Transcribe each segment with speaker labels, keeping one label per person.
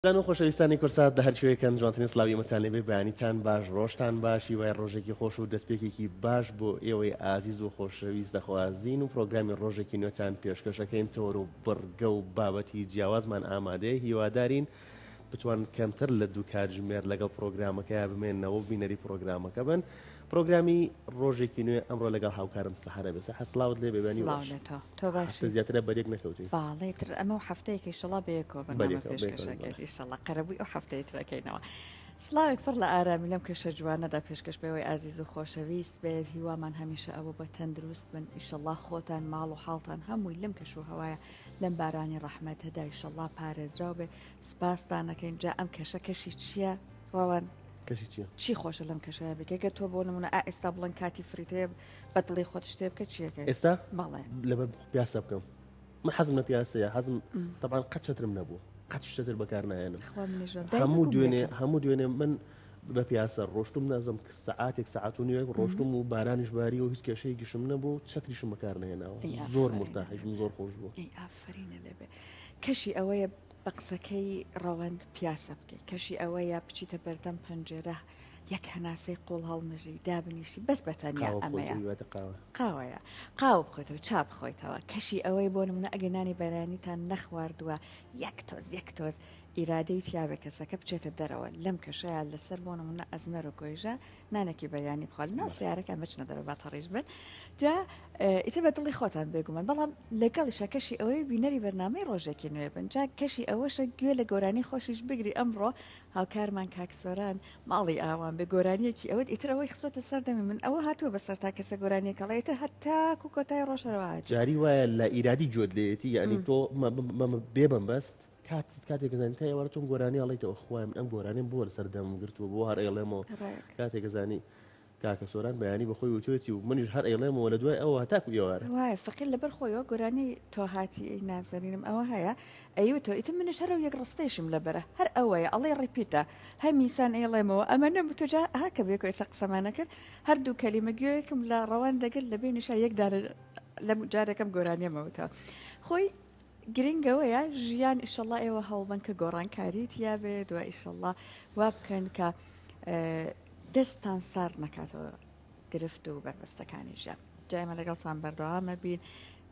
Speaker 1: ئازیزان و خۆشەویستانی کورسات لە هەر کوێیەکەن جوانترین سڵاوی ئێمەتان لێبێ بەیانیتان باش ڕۆژتان باش هیوای ڕۆژێکی خۆش و دەستپێکێکی باش بۆ ئێوەی ئازیز و خۆشەویست دەخوازین و پرۆگرامی ڕۆژێکی نوێتان پێشکەشەکەین تۆر و بڕگە و بابەتی جیاوازمان ئامادەیە هیوادارین بتوان کەمتر لە دوو کاتژمێر لەگەڵ پرۆگرامەکەیا بمێنەوە و بینەری پرۆگرامەکە بن پرۆگرامی ڕۆژێکی نوێ ئەمڕۆ لەگەڵ هاوکارم سەحەرە بێ سەحەر سڵاوت لێ بێ بەیانی
Speaker 2: سڵاو
Speaker 1: باش
Speaker 2: لە تۆ تۆ باشی
Speaker 1: هەفتە زیاترە بەریەک نەکەوتوین
Speaker 2: باڵێ تر ئەمە و هەفتەیەک ئیشەڵا بەیەکەوە بەرنامە
Speaker 1: بەریەکەوە
Speaker 2: پێشکەش
Speaker 1: بەیەکەوە
Speaker 2: ئەکەین
Speaker 1: بەڵێ
Speaker 2: ئیشەڵا قەرەبووی ئەو هەفتەی تر ئەکەینەوە سڵاوێک پڕ لە ئارامی لەم کەشە جوانەدا پێشکەش بەوەی ئازیز و خۆشەویست بێت هیوامان هەمیشە ئەوە بە تەندروست بن ئیشەڵا خۆتان ماڵ و حاڵتان هەمووی لەم کەش و هەوایە لەم بارانی ڕەحمەتەدا ئیشەڵا پارێزراو بێ سپاستان ئەکەین جا ئەم کەشە کەشی چییە ڕەوەن؟
Speaker 1: کەشی چییە؟
Speaker 2: چی خۆشە لەم کەشەیا بکەی گەر تۆ بۆ نمونە ئا ئێستا بڵێن کاتی free ت هەیە بە دڵی خۆت شتێ بکە چی ئەکەی؟
Speaker 1: ئێستا
Speaker 2: بەڵێ.
Speaker 1: لەبەر پیاسە بکەم من حەزم لە پیاسەیە حەزم تەبعەن قەت چەترم نەبوو قەت چەتر بەکار نایەنم
Speaker 2: خوا منیش وام. دایمە
Speaker 1: هەموو
Speaker 2: گوم
Speaker 1: دوێنێ
Speaker 2: دەکەم.
Speaker 1: هەموو دوێنێ من بە پیاسە ڕۆشتم نازم سەعاتێک سەعات و نیوێک ڕۆشتم و بارانیش باری و هیچ کێشەیەکیشم نەبوو چەتریشم بەکار نەهێناوە
Speaker 2: ئەی
Speaker 1: زۆر
Speaker 2: ئافەرینە
Speaker 1: مورتاحیشم زۆر خۆش بوو
Speaker 2: ئەی ئافەرینە لێ بێ کەشی ئەوەیە بە قسەکەی ڕەوەند پیاسە بکەی، کەشی ئەوەیە بچیتە بەردەم پەنجەرە یەک هەناسەی قوڵ هەڵمژی، دابنیشی بەس بە تەنیا
Speaker 1: قاوە
Speaker 2: ئەمەیە.
Speaker 1: بخۆیتەوە هیواتە قاوە.
Speaker 2: قاوەیە. قاوە بخۆیتەوە، چا بخۆیتەوە. کەشی ئەوەیە بۆ نمونە ئەگەر نانی بەیانیتان نەخواردووە یەک تۆز یەک تۆز ئیرادەی تیابێ کەسەکە بچێتە دەرەوە لەم کەشەیا لەسەر بۆ نمونە ئەزمەر و گۆیژە نانێکی بەیانی بخوا لەناو سیارەکان بچنە دەرەوە با تەڕیش بن جا ئیتر بە دڵی خۆتان بێگومان بەڵام لەگەڵیشە کەشی ئەوەی بینەری بەرنامەی ڕۆژێکی نوێ بن جا کەشی ئەوەشە گوێ لە گۆرانی خۆشیش بگری ئەمڕۆ هاوکارمان کاک سۆران ماڵی ئاوان بێ گۆرانیەکی ئەوت ئیتر ئەوەی خستۆتە سەر دەمی من ئەوە هاتووە بەسەر تا کەسە گۆرانیەکەڵێ ئیتر هەتاکو کۆتای ڕۆژ هەروا هاتووە.
Speaker 1: جاری وایە لە ئیرادی گوێت لێیەتی یانی تۆ بێ مەبەست کات کاتێک زانی تا ئێوارە تۆم گۆرانی ئەڵێیتەوە خوایە من ئەم گۆرانیم بۆ لەسەر دەمم گرتووە بۆ هەر ئەیڵێمەوە کاتێک زانی کاکە سۆران بەیانی بە خۆی وتوێتی و منیش هەر ئەیڵێمەوە لە دوای ئەوە هەتاکو ئێوارە.
Speaker 2: وایە فەقیر لەبەر خۆیەوە گۆرانی تۆ هاتی ئەی نازەنینم ئەوە هەیە ئەیوتەوە ئیتر منیش هەر ئەو یەک ڕستەیشم لەبەرە هەر ئەوەیە ئەڵێی repeat ە هەمیسان ئەیڵێمەوە ئەمە نەبوو تۆ جا ها کە بێکۆ ئێستا قسەمان ئەکرد هەردوو کەلیمە گوێیەکم لە ڕەوان دەگرت لە بەینیشا یەک دانە لەم جارێکم گۆرانیەمە وتەوە خۆی گرنگ ئەوەیە ژیان ئیشەڵا ئێوە هەوڵبەن کە گۆڕانکاری تیا بێت و ئیشەڵا وا بکەن کە دەستتان سارد نەکاتەوە گرفت و بەربەستەکانی ژیان جا ئێمە لەگەڵتان بەردەوامە بین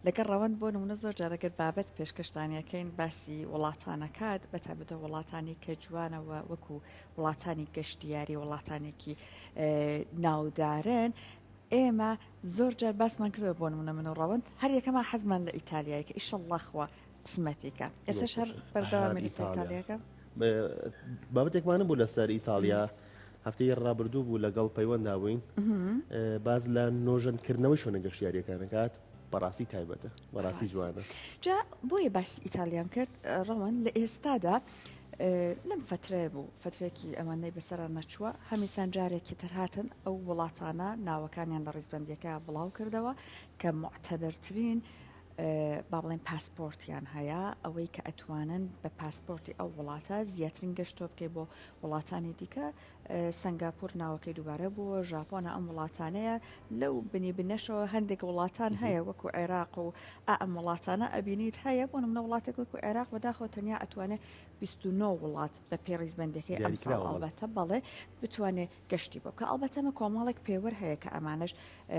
Speaker 2: لەگەڵ ڕەوەند بۆ نمونە زۆر جارەگەر بابەت پێشکەشتانیەکەین باسی وڵاتانەکات بە تایبەتە وڵاتانی کە جوانەوە وەکو وڵاتانی گەشتیاری وڵاتانێکی ناودارن ئێمە زۆر جار باسمان کردوە بۆ نمونە من و ڕەوەند هەر یەکەمان حەزمان لە ئیتالیایە کە ئیشەڵڵا خوا قسمەتی کە ئێستاش هەر بەردەوامی لەسەر ئیتالیاکە
Speaker 1: بابەتێکمان بوو لەسەر ئیتاڵیا هەفتەی ڕابردوو بوو لەگەڵ پەیوەندا بووین باز لە نۆژەنکردنەوەی شوێنە گەشتیاریەکانەکات بەڕاستی تایبەتە بەڕاستی جوانە
Speaker 2: جا بۆیە باسی ئیتالیام کرد ڕەوەند لە ئێستادا لەم فەترەیە بوو فەترەیەکی ئەوەندەی بەسەرا نەچووە هەمیسان جارێکی تر هاتن ئەو وڵاتانە ناوەکانیان لە ڕیزبەندیەکە بڵاو کردەوە کە موعتەبەرترین با بڵێن پاسپۆرتیان هەیە ئەوەی کە ئەتوانن بە پاسپۆرتی ئەو وڵاتە زیاترین گەشتۆ بکەی بۆ وڵاتانی دیکە سەنگاپور ناوەکەی دووبارە بووە ژاپۆنە ئەم وڵاتانەیە لەو بنی بنەشەوە هەندێک وڵاتان هەیە وەکو عێراق و ئا ئەم وڵاتانە ئەبینیت هەیە بۆ نمونە وڵاتێک وەکو عێراق بەداخەوە تەنیا ئەتوانێ 29 وڵات بە پێی ڕیزبەندیەکەی ئەمساڵ
Speaker 1: دیاریکراوە بەڵێ.
Speaker 2: ئەڵبەتە بەڵێ بتوانێ گەشتی بۆ بکا ئەڵبەتە ئەمە کۆمەڵێک پێوەر هەیە کە ئەمانەش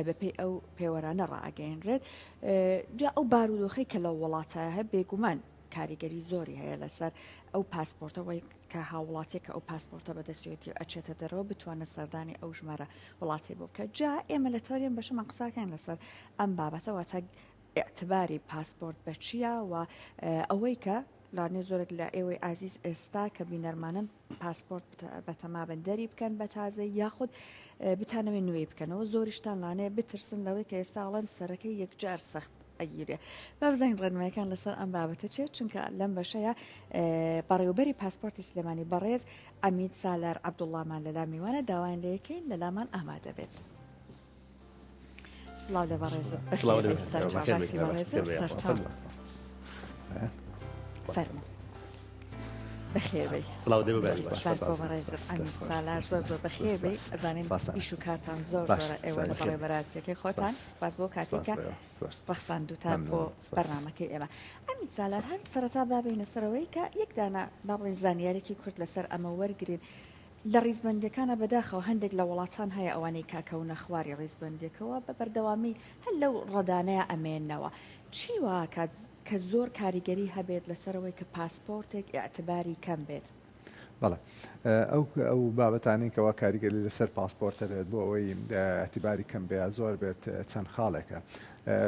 Speaker 2: بە پێی ئەو پێوەرانە ڕائەگەیەنرێت جا ئەو بارودۆخەی کە لەو وڵاتە هەیە بێگومان کاریگەری زۆری هەیە لەسەر ئەو پاسپۆرتە وەی کە هاوڵاتیەک کە ئەو پاسپۆرتە بەدەستێتی و ئەچێتە دەرەوە بتوانێت سەردانی ئەو ژمارە وڵاتی بۆ بکات جا ئێمە لە تەوەری ئەم بەشەمان قساکەین لەسەر ئەم بابەتە واتە ئیعتباری پاسپۆرت بە چییە و ئەوەی کە لانێ زۆرێک لە ئێوەی ئازیز ئێستا کە بینەرمانن پاسپۆرت بەتەمابن دەری بکەن بە تازەی یاخود بتانەوێ نوێی بکەنەوە زۆریشتان لانەیە بترسن لەوەی کە ئێستا ئەڵێن سەرەکەی یەکجار سەخت ئەگیرێ با بزانین ڕێنمایەکان لەسەر ئەم بابەتە چیە چونکە لەم بەشەیە بەڕێوبەری پاسپۆرتی سلێمانی بەڕێز عەمید سالار عەبدوڵڵامان لەلا میوانە داوایان لێکەین لەلامان ئامادە بێت. سڵاو لە بەڕێزت سەرچاو باشی بەڕێزت سەرچاو فەرموو. بەخێربێی.
Speaker 1: سڵاو دەبێ بەیانی باش.
Speaker 2: سپاس بۆ بەڕێزت عەمید سالار زۆر زۆر بەخێر بێی ئەزانین ئیش و کارتان زۆر زۆرە ئێوە لە بەڕێوەبەرایەتیەکەی خۆتان سپاس بۆ کاتێک کە ڕەخساندووتان بۆ بەرنامەکەی ئێمە. عەمید سالار هەر سەرەتا با بێینە سەرەوەی کە یەک دانە با بڵێین زانیاریی کورت لەسەر ئەمە وەرگرین لە ڕیزبەندیەکانا بەداخەوە هەندێک لە وڵاتان هەیە ئەوانەی کە کەونە خواری ڕیزبەندیەکەوە بە بەردەوامی هەر لەو ڕەدانەیا ئەمێننەوە چی واکات کە زۆر کاریگەری هەبێت لەسەر ئەوەی کە پاسپۆرتێک ئیعتباری کەم بێت؟
Speaker 3: بەڵێ ئەو ئەو بابەتانەی کەوا کاریگەری لەسەر پاسپۆرت هەبێت بۆ ئەوەی ئیعتیباری کەم بێ یا زۆر بێت چەند خاڵێکە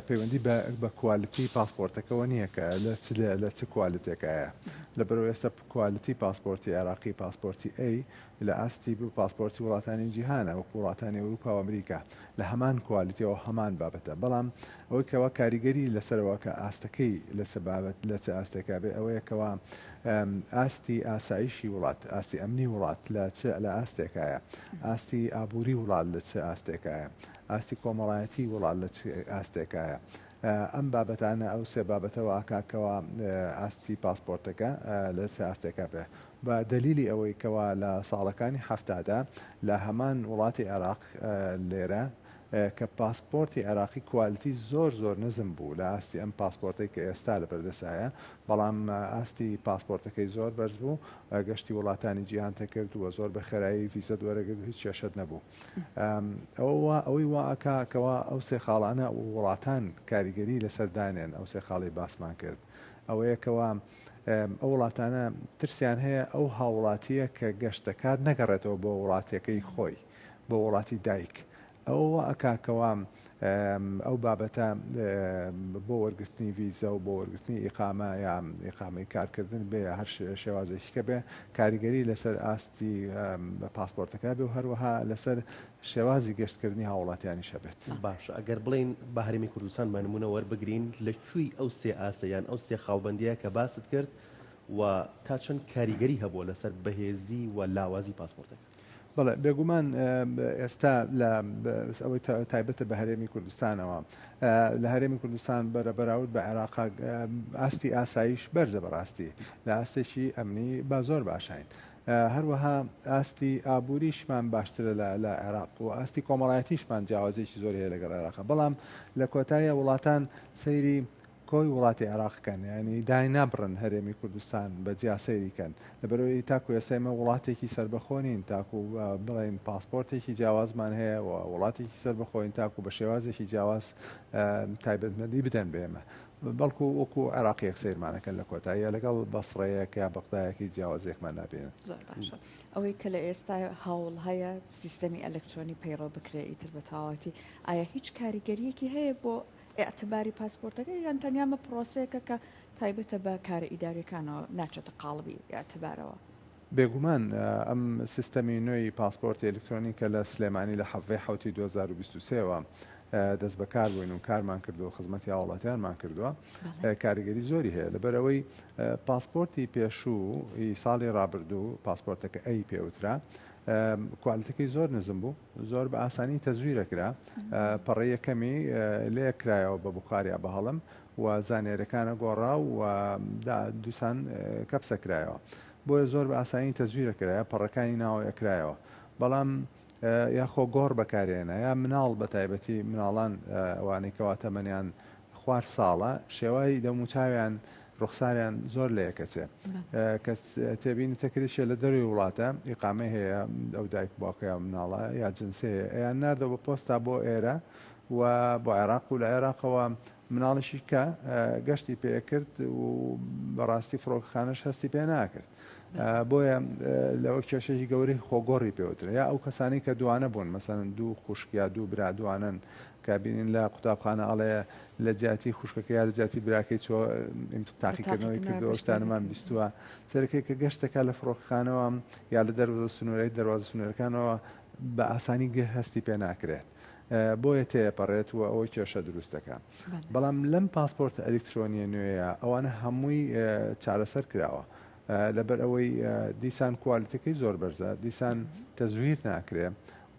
Speaker 3: پەیوەندی بە بە quality پاسپۆرتەکەوە نییە کە لە چ لە چ quality ێکایە لەبەرئەوەی ئێستا quality پاسپۆرتی عێراقی پاسپۆرتی A لە ئاستی پاسپۆرتی وڵاتانی جیهانە وەکو وڵاتانی ئەوروپا و ئەمریکا لە هەمان quality ەوە هەمان بابەتە بەڵام ئەوەی کەوا کاریگەری لەسەرەوە کە ئاستەکەی لە چ بابەت لە چ ئاستێکا بێ ئەوەیە کەوا ئاستی ئاسایشی وڵات ئاستی ئەمنی وڵات لە چ لە ئاستێکایە ئاستی ئابووری وڵات لە چ ئاستێکایە ئاستی کۆمەڵایەتی وڵات لە چ ئاستێکایە ئەم بابەتانە ئەو سێ بابەتە وا ئەکا کەوا ئاستی پاسپۆرتەکە لە چ ئاستێکا بێ بە دەلیلی ئەوەی کەوا لە ساڵەکانی حەفتادا لە هەمان وڵاتی عێراق لێرە کە پاسپۆرتی عێراقی quality زۆر زۆر نزم بوو لە ئاستی ئەم پاسپۆرتەی کە ئێستا لە بەردەسایە بەڵام ئاستی پاسپۆرتەکەی زۆر بەرز بوو گەشتی وڵاتانی جیهانت کرد و زۆر بە خێرایی ڤیزەت وەرەگرت و هیچ کێشەت نەبوو. ئەوە ئەوەی وا ئەکا کەوا ئەو سێ خاڵانە وڵاتان کاریگەری لەسەر دانێن ئەو سێ خاڵی باسمان کرد ئەوەیە کەوا ئەو وڵاتانە ترسیان هەیە ئەو هاوڵاتیە کە گەشت دەکات نەگەڕێتەوە بۆ وڵاتەکەی خۆی بۆ وڵاتی دایک ئەوە وا ئەکا کەوا ئەو بابەتە بۆ وەرگرتنی ڤیزە و بۆ وەرگرتنی ئیقامە یا ئیقامەی کارکردن بێ یا هەر شێوازێکی کە بێ کاریگەری لەسەر ئاستی پاسپۆرتەکە بێ و هەروەها لەسەر شێوازی گەشتکردنی هاوڵاتیانیش هەبێت.
Speaker 1: باشە ئەگەر بڵێین با هەرێمی کوردستان بە نموونە وەربگرین لە کوێی ئەو سێ ئاستە یان ئەو سێ خاڵبەندییە کە باست کرد و تا چەند کاریگەری هەبووە لەسەر بەهێزی و لاوازی پاسپۆرتەکە؟
Speaker 3: بەڵێ بێگومان ئێستا لە ئەوەی تایبەتە بە هەرێمی کوردستانەوە لە هەرێمی کوردستان بەرە بەراورد بە عێراق ئاستی ئاسایش بەرزە بەڕاستی لە ئاستێکی ئەمنی با زۆر باشین هەروەها ئاستی ئابووریشمان باشترە لە عێراق و ئاستی کۆمەڵایەتیشمان جیاوازێکی زۆر هەیە لەگەڵ عێراق بەڵام لە کۆتایە وڵاتان سەیری کۆی وڵاتی عێراق کەن یانی دای نابڕن هەرێمی کوردستان بە جیا سەیری کەن لەبەرئەوەی تاکو ئێستا ئێمە وڵاتێکی سەربەخۆ نین تاکو بڵێین پاسپۆرتێکی جیاوازمان هەیە و وڵاتێکی سەربەخۆین تاکو بە شێوازێکی جیاواز تایبەتمەندی بدەن بە ئێمە بەڵکو وەکو عێراقیەک سەیرمانەکەن لە کۆتاییە لەگەڵ بەسڕەیەک یا بەغدایەکی جیاوازێکمان نابینن.
Speaker 2: زۆر باشە ئەوەی کە لە ئێستا هەوڵ هەیە سیستەمی ئەلکترۆنی پەیڕەو بکرێ ئیتر بە تەواوەتی ئایا هیچ کاریگەریەکی هەیە بۆ ئیعتباری پاسپۆرتەکە یان تەنیا ئەمە پرۆسەیەکە کە تایبەتە بە کارە ئیداریەکانەوە ناچێتە قاڵبی ئیعتبارەوە؟
Speaker 3: بێگومان ئەم سیستەمی نوێی پاسپۆرتی ئەلیکترۆنی کە لە سلێمانی لە حەڤدەی حەوتی 2023 وە دەستبەکار بووین و کارمان کردووە خزمەتی هاوڵاتیانمان کردووە کاریگەری زۆری هەیە لەبەرئەوەی پاسپۆرتی پێشوو ی ساڵی ڕابردوو پاسپۆرتەکە A پێوترا quality ەکەی زۆر نزم بوو زۆر بە ئاسانی تەزویرەکرا پەڕەی یەکەمی لێ کرایەوە بە بوخار یا بە هەڵم و زانیاریەکانە گۆڕا و دوسان کەپسە کرایەوە بۆیە زۆر بە ئاسانی تەزویرە کرایە پەڕەکانی ناوە ئەکرایەوە بەڵام یاخۆ گۆڕ بەکارێنە یا مناڵ بە تایبەتی مناڵان ئەوانەی کەوا تەمەنیان خوار ساڵە شێوای دەموچاویان ڕوخساریان زۆر لە یەکەچێ کە تێبینی تەکریشە لە دەروی وڵاتە ئیقامەی هەیە ئەو دایک باوکە یا مناڵە یا جنسێ هەیە ئەیان ناردەوە بە پۆستا بۆ ئێرە و بۆ عێراق و لە عێراقەوە مناڵیشی کە گەشتی پێکرد و بەڕاستی فڕۆکەخانەش هەستی پێ ناکرد بۆیە لەوە کێشەیەکی گەورەی خۆگۆڕی پێوترە یا ئەو کەسانی کە دوانە بوون مەسەن دوو خوشک یا دوو برا دوانن کە بینین لە قوتابخانە ئەڵێ لە جیاتی خوشکەکە یا لە جیاتی براکەی چۆ تاقیکردنەوەی کردەوە شتانەمان بیستووە سەرەکەی کە گەشتەکە لە فڕۆکەخانەوە یا لە دەروازە سنوورەی دەروازە سنوورەکانەوە بە ئاسانی گە هەستی پێ ناکرێت بۆیە تێپەڕێت و ئەوەی کێشە دروست دەکا بەڵام لەم پاسپۆرتە ئەلیکترۆنیە نوێیە ئەوانە هەمووی چارەسەر کراوە لەبەر ئەوەی دیسان quality ەکەی زۆر بەرزە دیسان تەزویر ناکرێ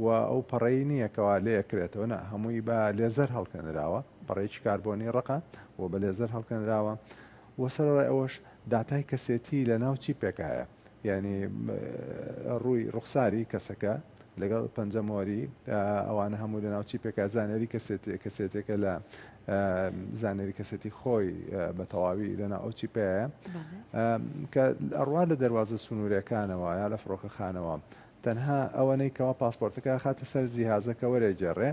Speaker 3: و ئەو پەڕەی نییە کەوا لێکرێتەوە نا هەمووی بە لێزەر هەڵکەنراوە پەڕەیەکی کاربۆنی ڕەقە و بە لێزەر هەڵکەنراوە و سەرەڕای ئەوەش داتای کەسێتی لە ناو چیپێکا هەیە یانی ڕووی ڕوخساری کەسەکە لەگەڵ پەنجەمۆری ئەوانە هەموو لە ناو چیپێکا زانیاری کەسێتێکە لە زانیاری کەسێتی خۆی بە تەواوی لە ناو ئەو چیپەیە کە ئەڕوا لە دەروازە سنوورەکانەوە یا لە فڕۆکەخانەوە تەنها ئەوەنەی کەوا پاسپۆرتەکە ئەخاتە سەر جیهازەکە وەرێگێڕێ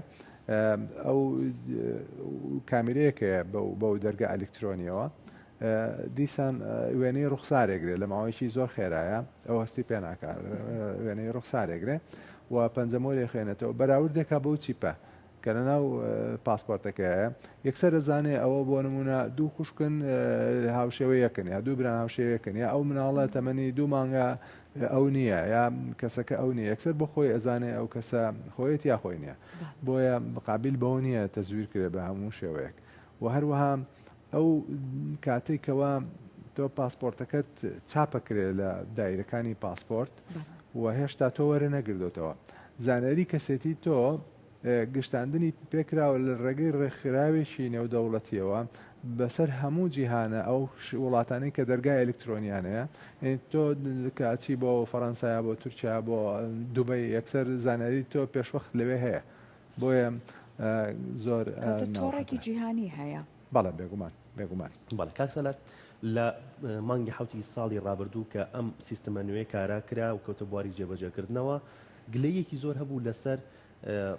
Speaker 3: ئەو کامیرەیەکەیە بەو دەرگا ئەلیکترۆنیەوە دیسان وێنەی ڕوخسارێگرێ لە ماوەیەکی زۆر خێرایە ئەو هەستی پێ ناکات وێنەی ڕوخسارێگرێ و پەنجەمۆری خوێنێتەوە بەراوردێکا بەو چیپە کە لەناو پاسپۆرتەکەیە یەکسەر ئەزانێ ئەوە بۆ نمونە دوو خوشکن هاوشێوە یەکن یا دوو بران هاوشێوە یەکن یا ئەو مناڵە تەمەنی دوو مانگە ئەو نییە یا کەسەکە ئەو نییە یەکسەر بۆ خۆی ئەزانێ ئەو کەسە خۆیەتی یا خۆی نییە بۆیە قابیل بەوە نییە تەزویر کرێ بە هەموو شێوەیەک و هەروەها ئەو کاتێک کەوا تۆ پاسپۆرتەکەت چاپەکرێ لە دایرەکانی پاسپۆرت و هێشتا تۆ وەرە نەگردۆتەوە زانیاری کەسێتی تۆ گشتاندنی پێکراوە لە ڕێگەی ڕێکخراوێکی نێودەوڵەتیەوە بەسەر هەموو جیهانە ئەو وڵاتانەی کە دەرگای ئەلکترۆنیان هەیە تۆ کە ئەچی بۆ فەڕەنسا بۆ تورکیا بۆ دوبەی یەکسەر زانیاری تۆ پێشوەخت لەوێ هەیە بۆیە زۆر
Speaker 2: تۆڕێکی جیهانی هەیە.
Speaker 3: بەڵێ بێگومان بێگومان.
Speaker 1: بەڵێ کاک سالار لە مانگی حەوتی ساڵی ڕابردوو کە ئەم سیستمە نوێ کارا کرا و کەوتە بواری جێبەجێکردنەوە گلەییەکی زۆر هەبوو لەسەر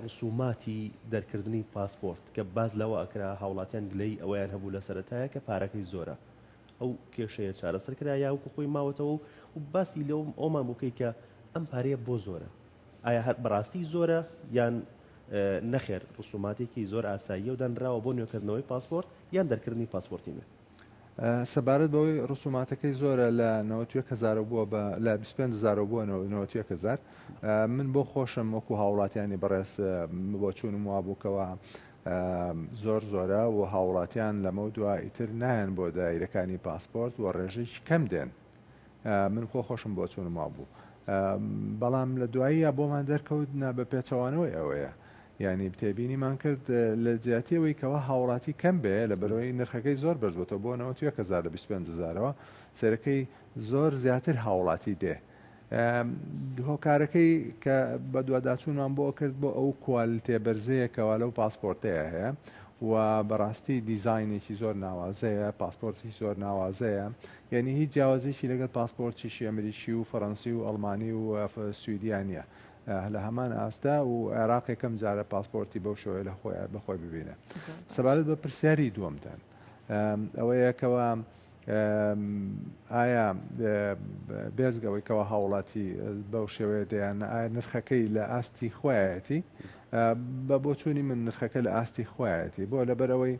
Speaker 1: ڕسوماتی دەرکردنی پاسپۆرت کە باس لەوە ئەکرا هاوڵاتیان گلەیی ئەوەیان هەبوو لە سەرەتایە کە پارەکەی زۆرە ئەو کێشەیە چارەسەر کرا یا وەکو خۆی ماوەتەوە و باسی لەو ئەومان بۆ بکەی کە ئەم پارەیە بۆ زۆرە ئایا هەر بەڕاستی زۆرە یان نەخێر ڕسوماتێکی زۆر ئاساییە و دانراوە بۆ نوێکردنەوەی پاسپۆرت یان دەرکردنی پاسپۆرتی نوێ؟
Speaker 3: سەبارەت بەوەی ڕسوماتەکەی زۆرە لە 91 هەزارەوە بووە بە لە 25 هەزارەوە بووە 91 هەزار من بۆ خۆشم وەکو هاوڵاتیانی بەڕێز بۆچوونم وابوو کەوا زۆر زۆرە و هاوڵاتیان لەمە دوا ئیتر نایەن بۆ دایرەکانی پاسپۆرت و ڕێژەیەکی کەم دێن من خۆ خۆشم بۆچوونم وابوو بەڵام لە دواییە بۆمان دەرکەوت نا بە پێچەوانەوەی ئەوەیە یانی تێبینیمان کرد لە جیاتی ئەوەی کەوا هاوڵاتی کەم بێ لەبەرئەوەی نرخەکەی زۆر بەرز بۆتەوە بۆ 91 هەزار لە 25 هەزارەوە سەیرەکەی زۆر زیاتر هاوڵاتی دێ هۆکارەکەی کە بەدواداچوونمان بۆ کرد بۆ ئەو کوالتێ بەرزەیە کەوا لەو پاسپۆرتەیە هەیە و بەڕاستی دیزاینێکی زۆر ناوازەیە پاسپۆرتی زۆر ناوازەیە یعنی هیچ جیاوازێکی لەگەڵ پاسپۆرتیشی ئەمریکی و فەڕەنسی و ئەڵمانی و سویدیا نییە لە هەمان ئاستە و عێراق یەکەم جارە پاسپۆرتی بەو شێوەیە لە خۆی بە خۆی ببینێ. سەبارەت بە پرسیاری دووەمتان ئەوەیە کەوا ئایا بێجگە ئەوەی کەوا هاوڵاتی بەو شێوەیە دەیان ئایا نرخەکەی لە ئاستی خۆیەتی بە بۆچوونی من نرخەکە لە ئاستی خۆیەتی بۆ لەبەرەوەی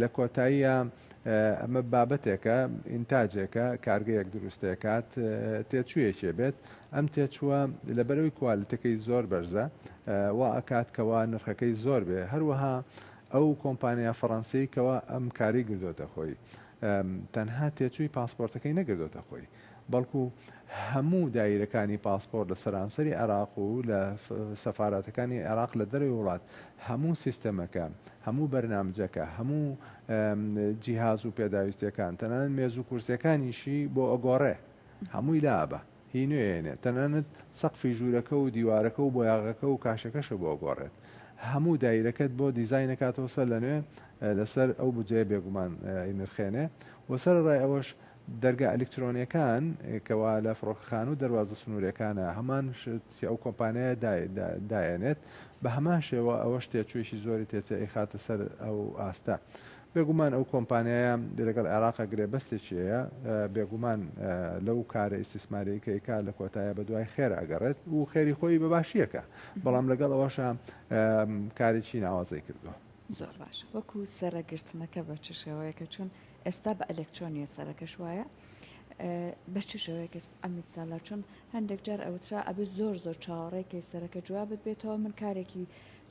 Speaker 3: لە کۆتاییە ئەمە بابەتێکە، ئینتاجێکە، کارگەیەک دروستێکات، تێچوویەکێ بێت، ئەم تێچووە لەبەرئەوەی کوالتەکەی زۆر بەرزە وا ئەکات کەوا نرخەکەی زۆر بێ، هەروەها ئەو کۆمپانیا فەڕەنسیەی کەوا ئەم کارەی گردۆتە خۆی تەنها تێچووی پاسپۆرتەکەی نەگردۆتە خۆی بەڵکو هەموو دایرەکانی پاسپۆرت لە سەرانسەری عێراق و لە سەفارەتەکانی عێراق لە دەرەوەی وڵات هەموو سیستەمەکە هەموو بەرنامجەکە هەموو جیهاز و پێداویستیەکان تەنانەت مێز و کورسیەکانیشی بۆ ئەگۆڕێ هەمووی لابە هی نوێ ئێنێ تەنانەت سەقفی ژوورەکە و دیوارەکە و بۆیاغەکە و کاشەکەشە بۆ ئەگۆڕێت هەموو دایرەکەت بۆ دیزاین ئەکاتەوە سەر لە نوێ لەسەر ئەو بودجەیە بێگومان ئەینرخێنێ و سەرەڕای ئەوەش دەرگا ئەلیکترۆنیەکان کەوا لە فڕۆکەخانە و دەروازە سنووریەکانە هەمان شت ئەو کۆمپانیایە دایەنێت بە هەمان شێوە ئەوەش تێچوویەکی زۆری تێچێ ئەیخاتە سەر ئەو ئاستە بێگومان ئەو کۆمپانیایە لەگەڵ عێراقا گرێبەستێکی هەیە بێگومان لەو کارە ئیستیسماریەی کە ئەیکات لە کۆتاییا بەدوای خێر ئەگەڕێت و خێری خۆی بە باشی ئەکا بەڵام لەگەڵ ئەوەشا کارێکی ناوازەی کردووە.
Speaker 2: زۆر باشە وەکو سەرەگرتنەکە بە چ شێوەیەکە چون ئێستا بە ئەلکترۆنیە سەرەکەش وایە بە چ شێوەیەکە عەمید سالار چون هەندێک جار ئەوترا ئەبێ زۆر زۆر چاوەڕێ کەی سەرەکە جوابت بێتەوە من کارێکی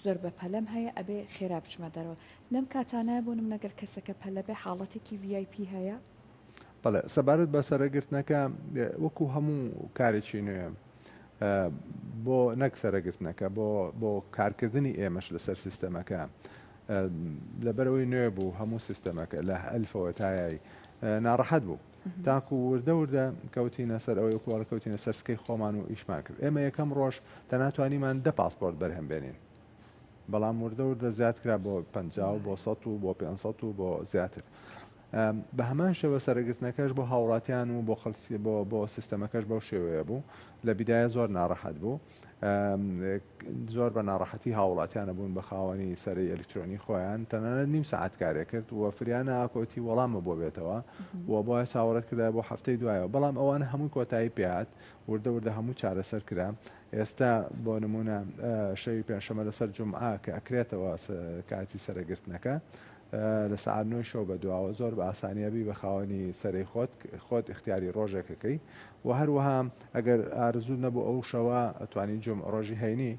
Speaker 2: زۆر بە پەلەم هەیە ئەبێ خێرا بچمە دەرەوە لەم کاتانە بۆ نمونە گەر کەسەکە پەلە بێ حاڵەتێکی VIP هەیە؟
Speaker 3: بەڵێ سەبارەت بە سەرەگرتنەکە وەکو هەموو کارێکی نوێ بۆ نەک سەرەگرتنەکە بۆ بۆ کارکردنی ئێمەش لەسەر سیستەمەکە لەبەرئەوەی نوێ بوو هەموو سیستەمەکە لە ئەلفەوە تا یای ناڕەحەت بوو. تاکو وردە وردە کەوتینە سەر ئەوەی وەکو ئەڵێ کەوتینە سەر سکەی خۆمان و ئیشمان کرد. ئێمە یەکەم ڕۆژ تەنها توانیمان دە پاسپۆرت بەرهەم بێنین. بەڵام وردە وردە زیاد کرا بۆ 50 و بۆ 100 و بۆ 500 و بۆ زیاتر. بە هەمان شێوە سەرەگرتنەکەش بۆ هاوڵاتیان و بۆ خەڵکی بۆ بۆ سیستەمەکەش بەو شێوەیە بوو. لە بیدایە زۆر ناڕەحەت بوو. زۆر بە ناڕەحەتی هاوڵاتیانە بوون بە خاوەنی سەرەی ئەلیکترۆنی خۆیان تەنانەت نیم سەعات کارێ کرد و فریا ناکۆتی وەڵامە بۆ بێتەوە و بۆیە چاوەڕێت کردای بۆ هەفتەی دوایەوە بەڵام ئەوانە هەمووی کۆتایی پێهات وردە وردە هەموو چارەسەر کرا ئێستا بۆ نمونە شەوی پێنجشەمە لەسەر جومعە کە ئەکرێتەوە کاتی سەرەگرتنەکە لە سەعات نۆی شەو بە دواوە زۆر بە ئاسانی ئەبی بە خاوەنی سەرەی خۆت خۆت ئیختیاری ڕۆژێک ئەکەی و هەروەها ئەگەر ئارەزووت نەبوو ئەو شەوە ئەتوانی جومع ڕۆژی هەینی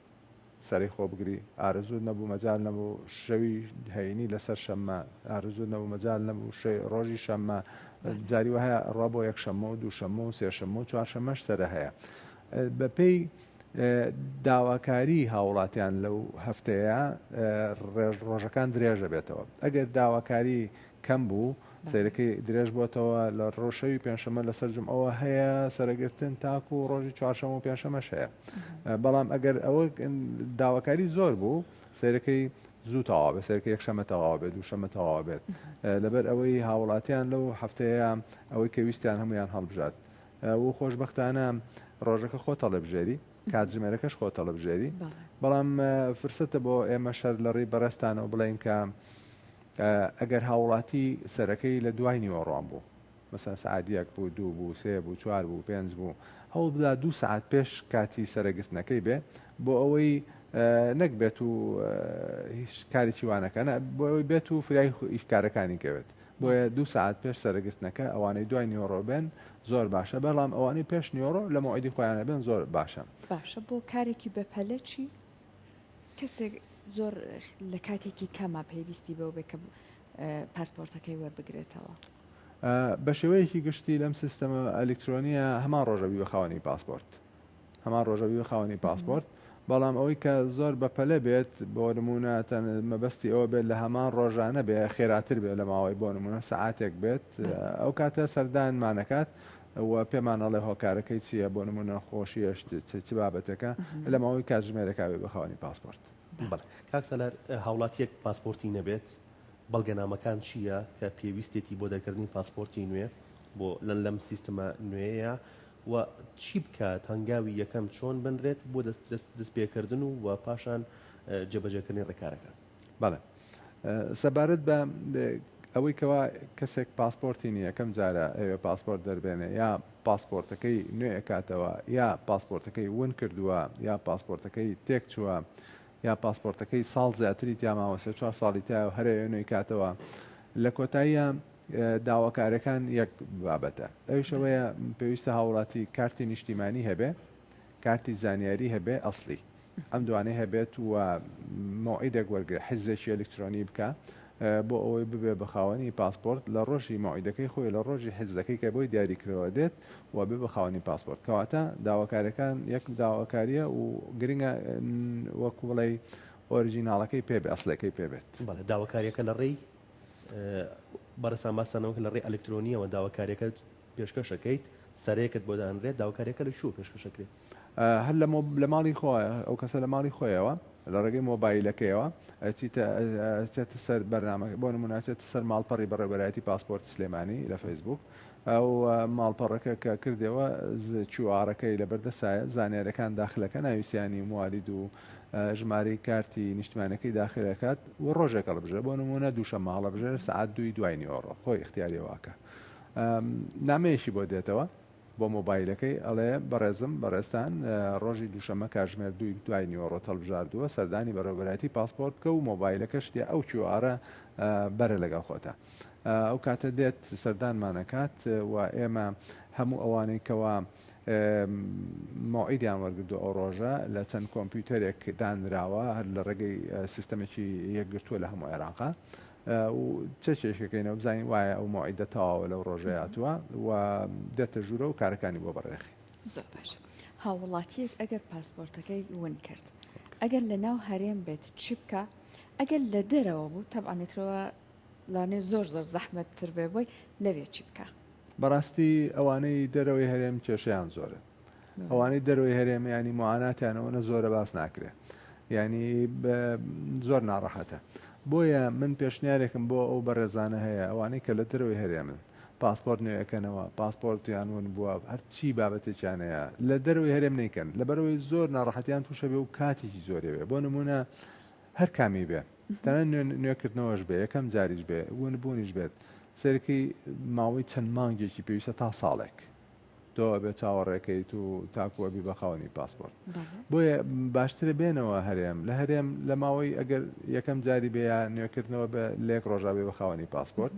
Speaker 3: سەرەی خۆ بگری ئارەزووت نەبوو مەجال نەبوو شەوی هەینی لەسەر شەممە ئارەزووت نەبوو مەجال نەبوو ڕۆژی شەممە جاری وایە ئەڕوا بۆ یەکشەممە و دووشەممە و سێشەممە و چوارشەممەش سەرە هەیە بەپێی داواکاری هاوڵاتیان لەو هەفتەیە ڕۆژەکان درێژە بێتەوە ئەگەر داواکاری کەم بوو سەیرەکەی درێژ بۆتەوە لە ڕۆشەوی پێنجشەمە لەسەر جمعەوە هەیە سەرەگرتن تاکو و ڕۆژی چوارشەمە و پێنجشەمەش هەیە بەڵام ئەگەر ئەوە داواکاری زۆر بوو سەیرەکەی زوو تەواو بێت سەیرەکە یەکشەمە تەواو بێت دووشەمە تەواو بێت لەبەر ئەوەی هاوڵاتیان لەو هەفتەیە ئەوەی کە ویستیان هەمویان هەڵبژارد و خۆشبەختانە ڕۆژەکە خۆت هەڵەبژێری، کاتژمێرەکەش خۆت هەڵەبژێری، بەڵام فرسەتە بۆ ئێمەش هەر لە ڕێی بەڕێزتانەوە بڵێین کە ئەگەر هاوڵاتی سەرەکەی لە دوای نیوەڕۆان بوو، مەسەلەن سەعات یەک بوو، دوو بوو، سێ بوو، چوار بوو، پێنج بوو، هەوڵ بدا دوو سەعات پێش کاتی سەرەگرتنەکەی بێ بۆ ئەوەی نەک بێت و هیچ کارێکی وا نەکا، نا بۆ ئەوەی بێت و فریای کارەکانی کەوێت. بۆیە دوو سەعات پێش سەرەگرتنەکە ئەوانەی دوای نیوەڕۆ بێن زۆر باشە بەڵام ئەوانەی پێش نیوەڕۆ لە مەوعیدی خۆیانە بێن زۆر باشە.
Speaker 2: باشە بۆ کارێکی بەپەلە چی؟ کەسێک زۆر لە کاتێکی کەما پێویستی بەوە بێ کە پاسپۆرتەکەی وەربگرێتەوە.
Speaker 3: بە شێوەیەکی گشتی لەم سیستەمە ئەلیکترۆنیە هەمان ڕۆژ ئەبی بە خاوەنی پاسپۆرت. هەمان ڕۆژ ئەبی بە خاوەنی پاسپۆرت، بەڵام ئەوەی کە زۆر بەپەلە بێت بۆ نموونە مەبەستی ئەوە بێت لە هەمان ڕۆژانە بێ خێراتر بێت لە ماوەی بۆ نموونە سەعاتێک بێت ئەو کاتە سەردانمان ئەکات و پێمان ئەڵێ هۆکارەکەی چییە بۆ نموونە خۆشیە چ بابەتێکە لە ماوەی کاتژمێرێکا بێ بە خاوەنی پاسپۆرت.
Speaker 1: بەڵێ کاک سالار هاوڵاتیەک پاسپۆرتی نەبێت بەڵگەنامەکان چییە کە پێویستێتی بۆ دەرکردنی پاسپۆرتی نوێ بۆ لەم سیستمە نوێیە و چی بکات، هەنگاوی یەکەم چۆن بنرێت بۆ دەستپێکردن و پاشان جێبەجێکردنی ڕێکارەکان؟
Speaker 3: بەڵێ. سەبارەت بە ئەوەی کەوا کەسێک پاسپۆرتی نییە یەکەم جارە ئەوێ پاسپۆرت دەربێنێ یا پاسپۆرتەکەی نوێ ئەکاتەوە یا پاسپۆرتەکەی ون کردووە یا پاسپۆرتەکەی تێک چووە یا پاسپۆرتەکەی ساڵ زیاتری تیا ماوە سێ چوار ساڵی تایە و هەر ئەوێ نوێی کاتەوە لە کۆتاییە داواکارەکان یەک بابەتە ئەویش ئەوەیە پێویستە هاوڵاتی کارتی نیشتیمانی هەبێ کارتی زانیاری هەبێ ئەسڵی ئەم دوانەی هەبێت و مەوعیدێک وەرگێ حزێکی ئەلیکترۆنی بکە بۆ ئەوەی ببێ بە خاوەنی پاسپۆرت لە ڕۆژی مەوعیدەکەی خۆی لە ڕۆژی حزەکەی کە بۆی دیاری کرەوە دێت و بێ بە خاوەنی پاسپۆرت کەواتە داواکارەکان یەک داواکاریە و گرنگە وەکو بڵێ ئۆریجیناڵەکەی پێ بێ ئەسڵەکەی پێ بێت.
Speaker 1: بەڵێ داواکاریەکە لە ڕێی بەڕێزتان باستان ئەوە کرد لە ڕێی ئەلکترۆنیەوە داواکاریەکە پێشکەش ئەکەیت سەرەیەکت بۆ دانرێت داواکاریەکە لە کوێوە پێشکەش ئەکرێت؟
Speaker 3: هەر لە لە ماڵی خۆ ئەو کەسە لە ماڵی خۆیەوە لە ڕێگەی مۆبایلەکەیەوە ئەچیتە ئەچێتە سەر بەرنامە بۆ نمونە ئەچێتە سەر ماڵپەڕی بەڕێوەبەرایەتی پاسپۆرت سلێمانی لە فەیسبوک ئەو ماڵپەڕەکە کە کردەوە QR ەکەی لەبەردەسایە زانیارەکان داخلەکە ناوی سیانی و موالید و ژمارەی کارتی نیشتمانەکەی داخل ئەکات و ڕۆژێک هەڵبژێرێ بۆ نموونە دووشەممە هەڵەبژێرێ سەعات دووی دوای نیوەڕۆ خۆی ئیختیاری ئەوە ئەکا نامەیەکی بۆ دێتەوە بۆ مۆبایلەکەی ئەڵێ بەڕێزم بەڕێزتان ڕۆژی دووشەممە کاژمێر دووی دوای نیوەڕۆت هەڵبژاردووە سەردانی بەڕێوەبەرایەتی پاسپۆرت بکە و مۆبایلەکەشت یا ئەو QR ە بەرە لەگەڵ خۆتا ئەو کاتە دێت سەردانمان ئەکات و ئێمە هەموو ئەوانەی کەوا مەوعیدیان وەرگردووە ئەو ڕۆژە لە چەند کۆمپیوتەرێک دانراوە هەر لە ڕێگەی سیستەمێکی یەکگرتووە لە هەموو عێراقا و چەکێکەکەینەوە بزانین وایە ئەو مەوعیدە تەواوە لەو ڕۆژەی هاتووە و دێتە ژوورە و کارەکانی بۆ بەڕێخی.
Speaker 2: زۆر باش هاووڵاتیەک ئەگەر پاسپۆرتەکەی ون کرد ئەگەر لە ناو هەرێم بێت چی بکا ئەگەر لە دەرەوە بوو تەبعەن ئیترەوە لانێ زۆر زۆر زەحمەت تر بێ بۆی لەوێ چی بکا؟
Speaker 3: بەڕاستی ئەوانەی دەرەوەی هەرێم کێشەیان زۆرە. ئەوانەی دەرەوەی هەرێم یانی موعاناتیان ئەوەنە زۆرە باس ناکرێ یانی زۆر ناڕەحەتە بۆیە من پێشنیارێکم بۆ ئەو بەڕێزانە هەیە ئەوانەی کە لە دەرەوەی هەرێمن پاسپۆرت نوێ ئەکەنەوە پاسپۆرتیان ون بووە هەرچی بابەتێکیان هەیە لە دەرەوەی هەرێم نەیکەن لەبەرەوەی زۆر ناڕەحەتیان تووشە بێ و کاتێکی زۆرێ بێ بۆ نمونە هەر کامی بێ تەنانەت نوێ نوێکردنەوەش بێ یەکەم جاریش بێ ونبوونیش بێت سەیرکەی ماوەی چەند مانگێکی پێویستە تا ساڵێک تۆ ئەبێ چاوەڕێکەیت و تاکو ئەبی بە خاوەنی پاسپۆرت بۆیە باشترە بێنەوە هەرێم لە هەرێم لە ماوەی ئەگەر یەکەم جاری بێ یا نوێکردنەوە بە لە یەک ڕۆژا بێ بە خاوەنی پاسپۆرت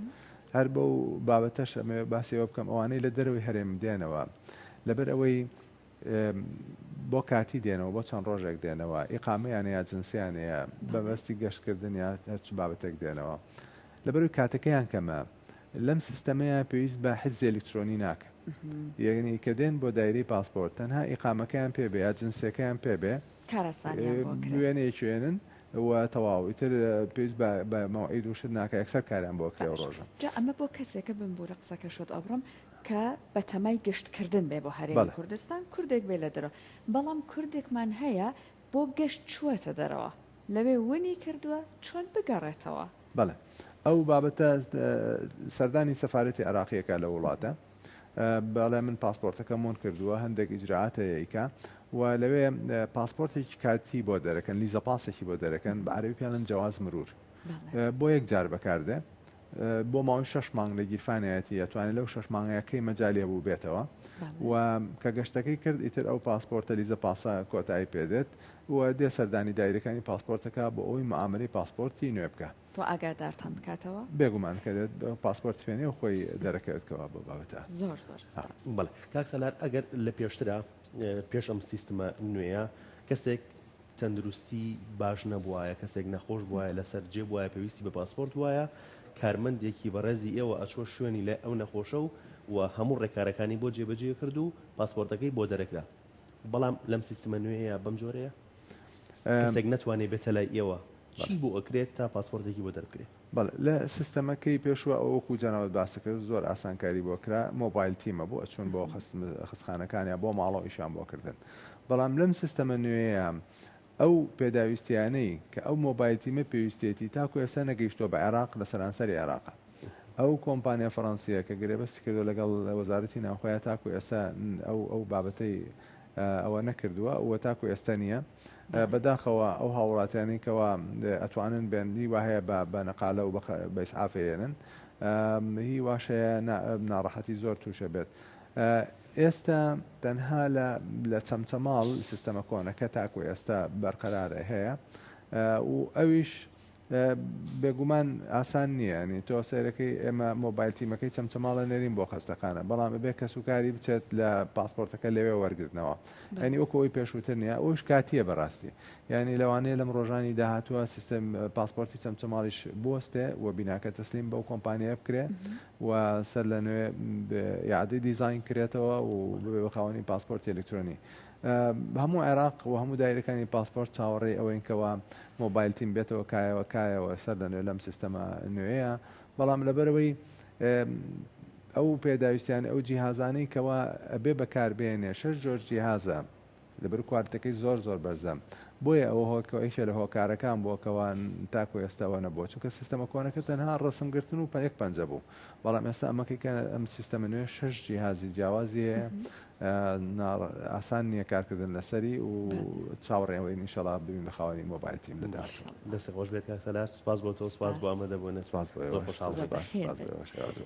Speaker 3: هەر بەو بابەتەش ئەمەوێ باسی ئەوە بکەم ئەوانەی لە دەرەوەی هەرێم دێنەوە لەبەر ئەوەی بۆ کاتی دێنەوە بۆ چەند ڕۆژێک دێنەوە ئیقامەیان یا جنسیان هەیە بەمەبەستی گەشتکردن یا هەرچ بابەتێک دێنەوە لەبەرئەوەی کاتەکەیان کەمە لەم سیستەمەیا پێویست بە حجزی ئەلیکترۆنی ناکە یەعنی کە دێن بۆ دایرەی پاسپۆرت تەنها ئیقامەکەیان پێ بێ یا جنسیەکەیان پێ بێ
Speaker 2: کارئاسانیان بۆ کرا.
Speaker 3: وێنەیەکی وێنن و تەواو ئیتر پێویست بە بە مەوعید و شت ناکا یەکسەر کاریان بۆ ئەکرێ ئەو
Speaker 2: باشە
Speaker 3: ڕۆژە.
Speaker 2: جا ئەمە بۆ کەسێکە بمبورە قسەکەشت ئەبڕم کە بەتەمای گەشت کردن بێ بۆ هەرێمی
Speaker 3: بەڵێ.
Speaker 2: کوردستان کوردێک بێ لە دەرەوە بەڵام کوردێکمان هەیە بۆ گەشت چووەتە دەرەوە لەوێ ونی کردووە چۆن بگەڕێتەوە؟
Speaker 3: بەڵێ ئەو بابەتە سەردانی سەفارەتی عێراقی ئەکا لەو وڵاتە بەڵێ من پاسپۆرتەکەم ون کردووە هەندێک ئیجرائات هەیە ئەیکا و لەوێ پاسپۆرتێکی کاتی بۆ دەرەکەن لیزە پاسێکی بۆ دەرەکەن بە عەرەبی پێڵێن جواز مرور بۆ یەک جار بەکاردێ بۆ ماوەی شەش مانگ لە گیرفانیەتی ئەتوانێت لەو شەش مانگەیە کەی مەجالی هەبوو بێتەوە و کە گەشتەکەی کرد ئیتر ئەو پاسپۆرتە لیزە پاسە کۆتایی پێدێت و دێ سەردانی دایرەکانی پاسپۆرتەکە بۆ ئەوەی معاملەی پاسپۆرتی نوێ بکا.
Speaker 2: و ئاگادارتان بکاتەوە؟
Speaker 3: بێگومان کە دێت پاسپۆرتی پێ نیە و خۆی دەرەکەوێت کەوا بۆ بابەتە.
Speaker 2: زۆر زۆر سپاس.
Speaker 1: بەڵێ کاک سالار ئەگەر لە پێشترا پێش ئەم سیستمە نوێیە کەسێک تەندروستی باش نەبوایە کەسێک نەخۆش بوایە لەسەر جێ بوایە پێویستی بە پاسپۆرت بوایە کارمەندێکی بەڕێزی ئێوە ئەچوە شوێنی لای ئەو نەخۆشە و و هەموو ڕێکارەکانی بۆ جێبەجێ کرد و پاسپۆرتەکەی بۆ دەرەکرا بەڵام لەم سیستمە نوێیە بەم جۆرەیە کەسێک نەتوانێت بێتە لای ئێوە چی بۆ ئەکرێت تا پاسپۆرتێکی بۆ دەربکرێت؟
Speaker 3: بەڵێ لە سیستەمەکەی پێشوە ئەوە وەکو جەنابت باست کرد زۆر ئاسانکاری بۆ کرا mobile team ە بۆ ئەچوون بۆ خەستخانەکان یا بۆ ماڵەوە ئیشیان بۆ کردن بەڵام لەم سیستەمە نوێیە ئەو پێداویستیانەی کە ئەو mobile team ە پێویستیەتی تاکو ئێستا نەگەیشتووە بە عێراق لە سەرانسەری عێراقا ئەو کۆمپانیا فەڕەنسییە کە گرێبەستی کردووە لەگەڵ وەزارەتی ناوخۆیا تاکو ئێستا ئەو ئەو بابەتەی ئەوە نەکردووە و تاکو ئێستا نییە. بەداخەوە ئەو هاووڵاتیانەی کەوا ئەتوانن بێن هی وا هەیە بە بە نەقالە و بە ئیسعاف ئەیەنن هی واش هەیە ناڕەحەتی زۆر تووشە بێت. ئێستا تەنها لە لە چەمچەماڵ سیستەمە کۆنەکە تاکو ئێستا بەرقەرارە هەیە و ئەویش بێگومان ئاسان نییە ینی تۆ سەیرەکەی ئێمە mobile team ەکەی چەمچەماڵە نێرین بۆ خەستەخانە بەڵام ئەبێ کەسوکاری بچێت لە پاسپۆرتەکە لەوێ وەرگرتنەوە ینی وەکو ئەوی پێشووتر نییە ئەوش کاتیە بەڕاستی ینی لەوانەیە لەم ڕۆژانی داهاتووە سیستم پاسپۆرتی چەمچەماڵیش بوەستێ و بیناکە تەسلیم بەو کۆمپانیایە بکرێ و سەر لە نوێ ئیعادەی دیزاین کرێتەوە و ببێ بە خاوەنی پاسپۆرتی ئەلکترۆنی. هەموو عێراق و هەموو دایرەکانی پاسپۆرت چاوەڕێی ئەوەین کەوا mobile team بێتەوە کایەوە کایەوە سەر لە نوێ لەم سیستەمە نوێیە بەڵام لەبەرئەوەی ئەو پێداویستیانە ئەو جیهازانەی کەوا ئەبێ بەکاربێنێ شەش جۆر جیهازە لەبەر کوالتەکەی زۆر زۆر بەرزە بۆیە ئەوە هۆکە یەکێ لە هۆکارەکان بووە کەوا تاکو ئێستا ئەوە نەبووە چونکە سیستەمە کۆنەکە تەنها ڕەسم گرتن و یەک پەنجە بوو بەڵام ئێستا ئەمەکەی کە ئەم سیستەمە نوێ شەش جیهازی جیاوازی هەیە ئاسان نییە کارکردن لەسەری و چاوەڕێ ئەوەین ئینشەڵا ببین بە خاوەنی mobile team لە داهاتوو.
Speaker 1: دەستت خۆش بێت کاک سالار سوپاس بۆ تۆ سوپاس بۆ ئامادەبوونت
Speaker 3: سوپاس بۆ
Speaker 1: زۆر
Speaker 3: ئێوەش
Speaker 1: خۆشحاڵ
Speaker 3: سوپاس
Speaker 1: بووین.
Speaker 3: سوپاس بۆ ئێوەش.